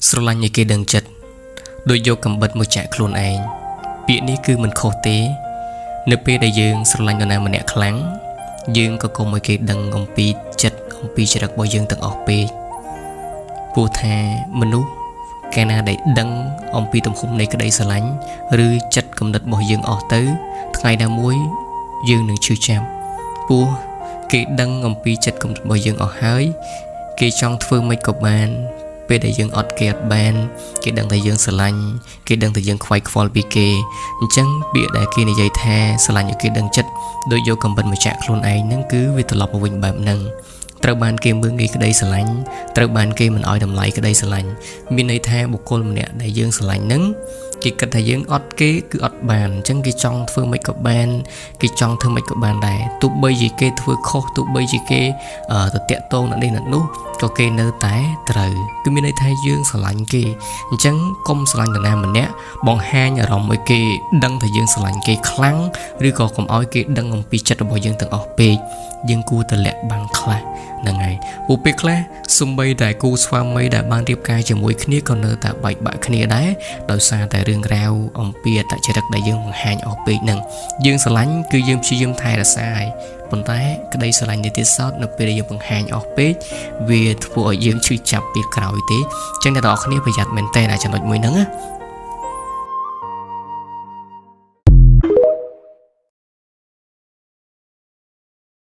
ស្រឡាញ់ឲ្យគេដឹងចិត្តដូចយកកំបិតមកចាក់ខ្លួនឯងពាក្យនេះគឺមិនខុសទេ នៅពេលដែលយើងស្រឡាញ់នរណាម្នាក់ខ្លាំងយើងក៏កុំឲ្យគេដឹងអំពីចិត្តអំពីចរិតរបស់យើងទាំងអស់ពេកព្រោះថាមនុស្សកាលណាដែលដឹងអំពីទំហំនៃក្តីស្រឡាញ់ឬចិត្តគំនិតរបស់យើងអស់ទៅ ថ្ងៃណាមួយយើងនឹងឈឺចាប់ព្រោះគេដឹងអំពីចិត្តគំនិតរបស់យើងអស់ហើយ គេចង់ធ្វើម៉េចក៏បាន ពេលដែលយើងអត់គេអត់បាន គេដឹងតែយើងស្រឡាញ់គេដឹងតែយើងខ្វាយខ្វល់ពីគេអញ្ចឹងពាក្យដែលគេនិយាយថាស្រឡាញ់ឲ្យគេដឹងចិត្តដូចយកកំបិតមកចាក់ខ្លួនឯងហ្នឹងគឺវាត្រឡប់មកវិញបែបហ្នឹងត្រូវបានគេមើលងាយក្តីស្រឡាញ់ត្រូវបានគេមិនឲ្យតម្លៃក្តីស្រឡាញ់មានន័យថាបុគ្គលម្នាក់ដែលយើងស្រឡាញ់ហ្នឹងគេគិតថាយើងអត់គេគឺអត់បានអញ្ចឹងគេចង់ធ្វើម៉េចក៏បានគេចង់ធ្វើម៉េចក៏បានដែរទោះបីជាគេធ្វើខុសទោះបីជាគេទៅតាក់ទងនៅនេះនៅនោះក៏គេនៅតែត្រូវគឺមានន័យថាយើងស្រឡាញ់គេអញ្ចឹងកុំស្រឡាញ់នរណាម្នាក់បង្ហាញអារម្មណ៍ឲ្យគេដឹងថាយើងស្រឡាញ់គេខ្លាំងឬក៏កុំឲ្យគេដឹងអំពីចិត្តរបស់យើងទាំងអស់ពេកយើងគួរតែលាក់បាំងខ្លះហ្នឹងហើយព្រោះពេលខ្លះសំបីតែគូស្វាមីដែលបានរៀបការជាមួយគ្នាក៏នៅតែបែកបាក់គ្នាដែរដោយសារតែរឿងរ៉ាវអំពីអត្តចរិតដែលយើងបង្ហាញអស់ពេកហ្នឹងយើងស្រឡាញ់គឺយើងព្យាយាមថែរក្សាហើយប៉ុន្តែក្តីស្រឡាញ់នេះទៀតសោតនៅពេលដែលយើងបង្ហាញអស់ពេកវាធ្វើឲ្យយើងឈឺចាប់ពីក្រោយទេអញ្ចឹងអ្នកទាំងអស់គ្នាប្រយ័ត្នមែនតើអាចំណុចមួយហ្នឹងណា។